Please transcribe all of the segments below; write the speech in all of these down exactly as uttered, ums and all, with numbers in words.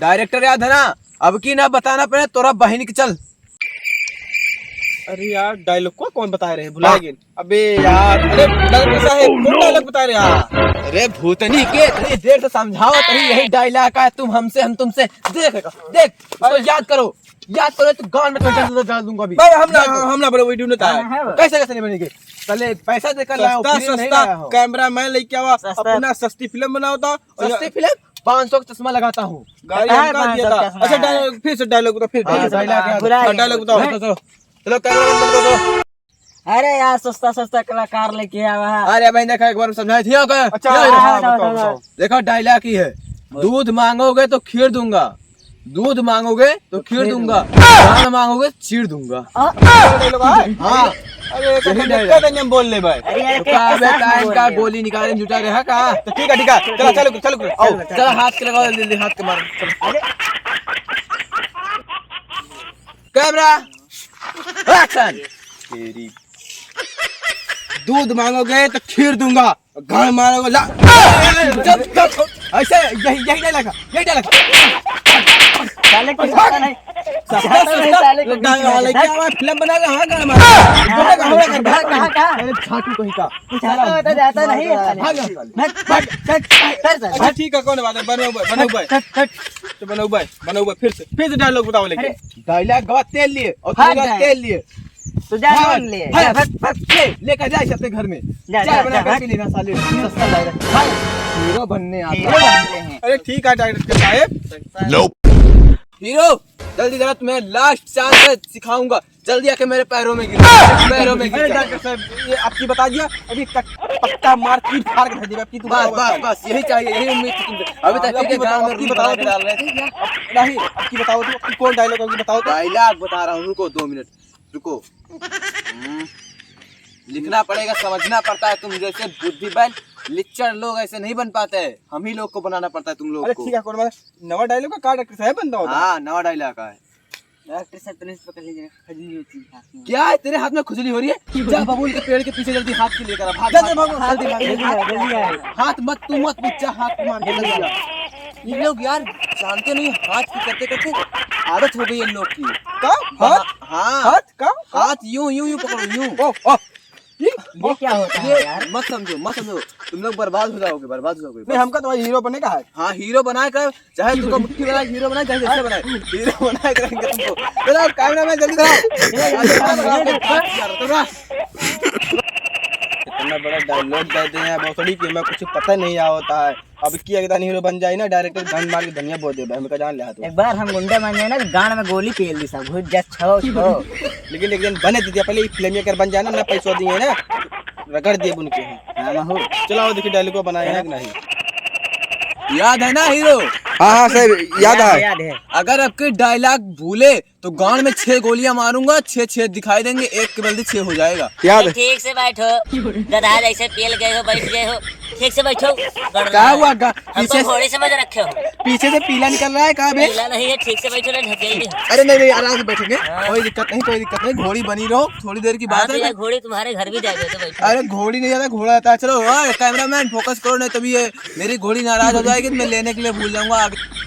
डायरेक्टर याद है ना? अब की ना बताना पड़े तोरा बहिन के। चल। अरे यार, डायलॉग को कौन बताए रहे, भुला गए। अबे यार, अरे डायरेक्टर साहब, कौन डायलॉग बताए रहे यार? अरे भूतनी के, इतनी देर से समझावत रही, यही डायलॉग है, तुम हमसे, हम तुमसे। देख, देख, इसको याद करो, याद करो, तो गांड में कंटा से डाल दूंगा अभी। भाई, हम ना, हम ना बड़े वीडियो नहीं था। कैसे, कैसे नहीं बनेगी? पहले पैसा देकर लाओ, सस्ता, फिर नहीं सस्ता लाया हो। कैमरा मैन लेके आवा, सस्ता। अपना सस्ती फिल्म बनाओ तो। सस्ती फिल्म? पाँच सौ का चश्मा लगाता हूँ। गाड़ी है, हमका पाँच सौ दिया का था। चश्मा अच्छा, है। डायलॉग, फिर से डायलॉग बताओ, फिर हाँ, डायलॉग। डायलॉग बताओ। हाँ, डायलॉग बताओ। चलो, चलो, चलो, कैमरा बंद कर दो। अरे यार, सस्ता सस्ता कलाकार लेके आवा है। अरे भाई, देखा, एक बार समझाई थी आपको। अच्छा, हाँ, हाँ, हाँ, बताओ, बताओ, बताओ, बताओ। बताओ। देखो, डायलॉग ही है, दूध मांगोगे तो खीर दूंगा, दूध मांगोगे तो खीर दूंगा, गांड मांगोगे चीर दूंगा। आ, डायलॉग है? हाँ। अरे, एक यही सेकंड, डायलॉग। एक सेकंड हम बोल ले भाई। अरे यार, तो का अबे टाइम का गोली निकाले जुटा रहा का? तो ठीक है, ठीक है, चलो, चलो, चलो, चलो, आओ। चलो, चलो, हाथ के लगाओ, जल्दी हाथ के मारो, चलो। अरे। कैमरा, एक्शन। तेरी दूध मांगोगे तो खीर दूंगा, गांड मारोगे ला। चुप, चुप, चुप। ऐसे यही, यही डायलॉग है, यही डायलॉग है। साले कुछ पता नहीं। सस्ता, सस्ता। साले कुछ डायलॉग वाले क्या हुआ? फिल्म बना रहे हैं, गांड मारो। कहाँ, कहाँ, कहाँ? अरे झाटू कहीं का। कुछ आता होता जाता नहीं है साले। भाग, भाग, भाग, भाग, भाग। अच्छा, ठीक है, कौन बात है? बनो भाई, बनो भाई। हट, हट। तो बनो भाई, बनो भाई, फिर से, फिर से डायलॉग बताओ लेके। अरे। डायलॉग गवा तेल लिए और हाँ, तेल लिए। तो जा भाग, लोन ले, भाग, जा, भाग, भाग। ले, लेकर जा इसे अपने घर में। जा, जा, जा, बना जा, करके भाग। लेना साले, सस्ता डायरेक्ट। भाग। हीरो बनने आता हीरो है। बनने हैं। अरे ठीक है डायरेक्टर साहब। हीरो, जल्दी जरा तुम्हें लास्ट चांस है, सिखाऊंगा। जल्दी आके मेरे पैरों में गिरो, पैरों में गिर अरे जा। डॉक्टर साहब, ये आपकी बता दिया, अभी कट-, पक्का मार पीट फाड़ के धर देगा आपकी, तू बस, बता। बस, बस, यही चाहिए, यही उम्मीद थी तुमसे। अभी तक हाँ, ठीक है, आपकी गाँव बता-, में आपकी रूल बता बना के दो। डाल रहे थे। अब नहीं, आपकी बताओ तो, आपकी कौन डायलॉग है, आपकी बताओ तो। डायलॉग बता रहा हूँ, रुको दो मिनट। रुको। हम्म, लिखना पड़ेगा, समझना पड़ता है। तुम जैसे बुद्धि बैल लिच्चड़ लोग ऐसे नहीं बन पाते हैं, हम ही लोग को बनाना पड़ता है तुम लोग अरे को। ठीक है, कौन वाला? नवा डायलॉग का, का डॉक्टर साहब बनता होता है? हाँ, नवा डायलॉग का है। डॉक्टर साहब, तुरंत पकड़ लीजिए, खजली होती है हाथ में। क्या है तेरे हाथ में खुजली हो रही है? जा बबूल के पेड़ के पीछे जल्दी हाथ के लेकर आ, भाग, जा, जा, भाग, भाग, भाग, जल्दी भाग, जल्दी जल्दी आ, भाग। जल्दी आ। हाथ मत, तू मत पीछे, हाथ मार के जल्दी आ। ये लोग यार जानते नहीं, हाथ की करते करते आदत हो गई इन लोग की। का? हाँ, हाथ? हाँ। हाथ का? हाथ यूं, यूं, यूं पकड़ो, यूं। ओ, ओ। ये, ये क्या होता है ये यार? मत समझो, मत समझो, तुम लोग बर्बाद हो जाओगे, बर्बाद हो जाओगे। नहीं, बस। हमका तो भाई हीरो बनने का है। हाँ, हीरो बनाए कर, चाहे तुमको मुट्ठी बनाए, हीरो बनाए, चाहे जैसे बनाए, हीरो बनाए करेंगे तुमको। चलो, कैमरा मैन जल्दी कराओ। चलो, चलो, चलो। इतना बड़ा डायलॉग दे दे हैं भोसड़ी कि मैं कुछ पता नहीं आ होता है। अब की अगला हीरो बन जाए ना, डायरेक्टर गन मार के धनिया बो देबे, हमका जान ले तू। एक बार हम गुंडे बन जाए ना, गांड में गोली पेल दी सब, घुस जा छो छो। लेकिन एक दिन बने दे दिया, पहले ये फिल्म कर बन जाए ना, ना पैसा दिए ना, रगड़ दिए उनके हैं। हाँ, ना हो। चलाओ, देखिए डायलॉग बनाए हैं कि नहीं। याद है ना हीरो? हाँ, हाँ, सर, याद याद है, है। याद है। अगर आपके डायलॉग भूले तो गांड में छह गोलियां मारूंगा, छह छेद दिखाई देंगे, एक के बदले छह हो जाएगा। याद है। ठीक से बैठो, गधा जैसे पेल गए हो, बैठ गए हो। ठीक से बैठो, गड़बड़ क्या है। हुआ? गा-, हमको पीछे से घोड़ी समझ रखे हो। पीछे से पीला निकल रहा है, कहाँ बे? पीला नहीं है, ठीक से बैठो ना, ढकेल दे। अरे नहीं, नहीं, आराम से बैठेंगे, हाँ। कोई दिक्कत नहीं, कोई दिक्कत नहीं, घोड़ी बनी रहो, थोड़ी देर की हाँ, बात तो है। यार, घोड़ी तुम्हारे घर भी जाएगा तो बैठो। अरे घोड़ी नहीं जाता, घोड़ा आता है। चलो, ओए, कैमरामैन, फोकस करो, नहीं तभी ये मेरी घोड़ी नाराज हो जाएगी तो मैं लेने के लिए भूल जाऊंगा आगे।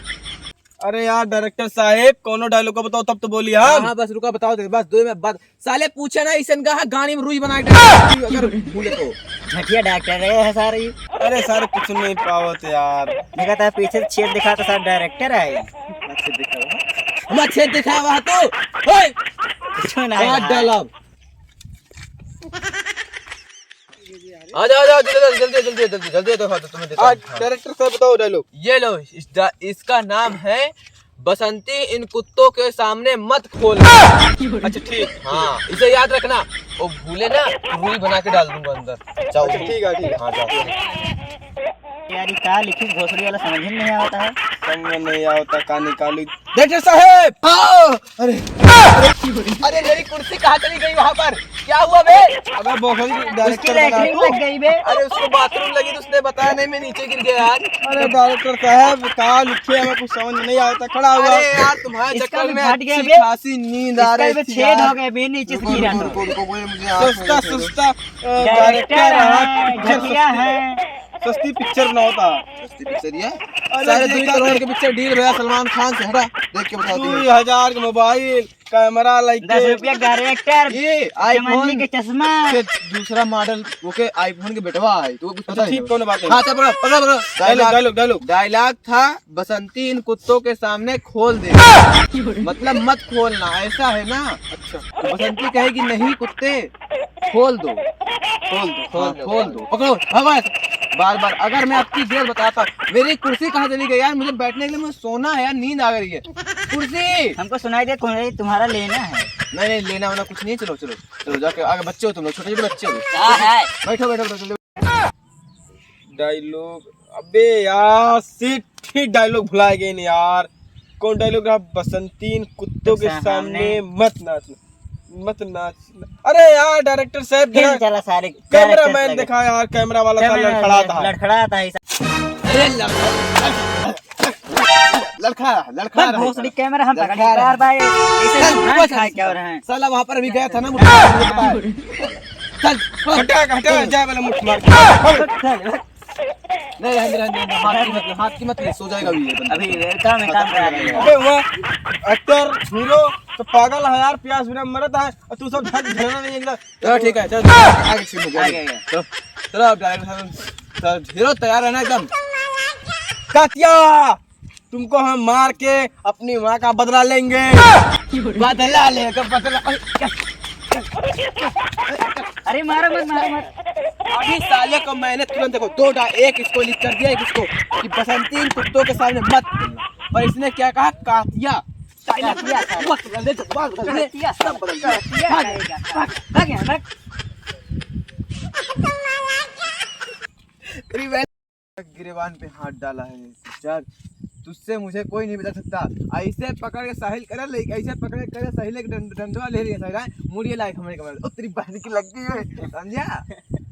अरे यार डायरेक्टर साहेब, कोनो डायलॉग का बताओ तब तो बोली हम। हाँ, हाँ, बस रुका, बताओ दे, बस दो मिनट बाद। साले पूछे ना, इसन का गाड़ी में रुई बना के अगर भूले तो। झटिया डॉक्टर रहे है सारे। अरे सारे कुछ नहीं पावत यार। देखा था पीछे से छेद दिखा तो सारे डायरेक्टर है। छेद दिखा हुआ। हमारा छेद दिखा हुआ तो। ओए! कुछ ना काट यार। डाला। आ जाओ, आ जाओ, जल्दी, जल्दी, जल्दी, जल्दी, जल्दी, जल्दी, जल्दी, तुम्हें देता आज हूँ। हाँ। डायरेक्टर साहब बताओ डायलॉग। ये लो, इस डा-, इसका नाम है बसंती, इन कुत्तों के सामने मत खोल। अच्छा, ठीक। हाँ, इसे याद रखना, वो भूले ना, तो रुई बना के डाल दूंगा अंदर। जाओ। अच्छा, ठीक है, ठीक है। हाँ, जाओ। यार, ये का लिखी भोसड़ी वाला समझ में नहीं आता है। समझ में नहीं आता, का निकालू। डायरेक्टर साहब! हाँ! अरे, अरे, अरे, मेरी कुर्सी कहाँ चली गई वहाँ पर? क्या हुआ बे? अबे, बहुत सारी डायरेक्टर उसकी बना लैट्रिन तू। लग गई बे। अरे, उसको बाथरूम लगी तो उसने बताया नहीं, मैं नीचे गिर गया यार। अरे, डायरेक्टर साहब, का लिखे, हमें कुछ समझ में नहीं आता, खड़ा हुआ। अरे यार, तुम्हारे इसका चक्कर भी में फट गया अच्छी बे। खासी नींद आ इसका रही भी थी छेद यार। हो गया बे, नीचे से रुको, गिरा रुको, था। रुको, रुको, मुझे आँख में सुस्ता, देख लो। सुस्ता, अ, डायरेक्टर डायरेक्टर है, है, घटिया है। सस्ती पिक्चर बनावत है। सस्ती पिक्चर ये? अरे साढ़े दुई देखा करोड़ तो के पिक्चर डील भैया सलमान खान से, हटा, देख के बता दो। दुई हजार के मोबाइल, कैमरा लइके। दस रुपया का डायरेक्टर, ये चमन्नी iPhone के चश्मा। से दूसरा मॉडल, ओके, iPhone के बेटवा है, तो कुछ पता अच्छा, नहीं ठीक, है। कौनो बात नहीं। हाँ, चल, पकड़ो, पकड़ो, पकड़ो। डायलॉग, डायलॉग, डायलॉग। डायलॉग था, "बसंती इन कुत्तों के सामने खोल दे।" मतलब मत खोलना, ऐसा है ना? अच्छा। तो बसंती कहेगी, "नहीं कुत्ते, खोल दो।" खोल दो, खोल हाँ, दो। खोल दो। पकड़ो, भागो यहाँ से। बार बार, अगर मैं आपकी डेट बताता, मेरी कुर्सी कहाँ चली गई यार? मुझे बैठने के लिए मुझे सोना है यार, नींद आ रही है। कुर्सी! हमको सुनाई दे, कौन है? तुम्हारा लेना है। नहीं, नहीं, लेना वोना कुछ नहीं, चलो, चलो, चलो, जाके आगे बच्चे हो तुम लोग, छोटे छोटे बच्चे हो। क्या है? बैठो, बैठो, बैठो, चलो। डायलॉग, अबे यार, सिट ही डायलॉग भुला गए न यार। कौन डायलॉग रहा? "बसंती इन कुत्तों के सामने मत नाचना, मत नाचना।" अरे यार, डायरेक्टर साहब, फिर देखा, चला सारे कैमरामैन देखा यार, कैमरा वाला साला लड़खड़ाता है। लड़खड़ाता है ऐसा। अरे लड़खड़ा, लड़खड़ा, लड़खड़ा रहा है। भोसड़ी कैमरा हम पकड़ रहे हैं। बार बार ऐसे चल, ध्यान खाए क्या हो रहे हैं? साला वहाँ पर अभी गया था ना, मुझे पता है। चल, हटा, हटा, जा वाला मुठ मार। चल, चल। नहीं, रहने दे, रहने दे, हाथ की मत ले, हाथ की मत ले, सो जाएगा अभी ये बंदा। अभी ये काम है, काम करा देंगे। अबे वो एक्टर, हीरो तो पागल है यार, प्यास बिना मरत है, और तू सब झक झरना नहीं एकदम। चलो ठीक है, चलो आगे सीन हो गया। आगे, आगे। चलो, चलो अब डायरेक्ट सर, हीरो तैयार है ना एकदम? कातिया, तुमको हम मार के अपनी माँ का बदला लेंगे। बदला लेगा, बदला। अरे मारो मत, मारो मत। अभी साले को मैंने तुरंत, देखो, दो डा-, एक इसको लिख कर दिया, एक इसको, कि बसंती इन कुत्तों के सामने मत बोलना। और इसने क्या कहा? कातिया। कातिया, कातिया। मत बदल दे, मत बदल दे। कातिया, सब बदल दे। कातिया भाग, कहेगा। भाग, भाग यहाँ, भाग। अरे मैं गिरेबान पे हाथ डाला है, यार, तुझसे मुझे कोई नहीं बचा सकता। ऐसे पकड़ के साहिल करे, ले, ऐसे पकड़ के करे, साहिल एक डंड-, डंडवा ले लिया साहिल, हाँ? मुड़िए लायक हमारे कमरे। ओ, तेरी बहन की लग गई है, समझा?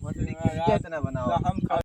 मतलब कि हाँ, क्या यार, इतना बनाओ? तो हम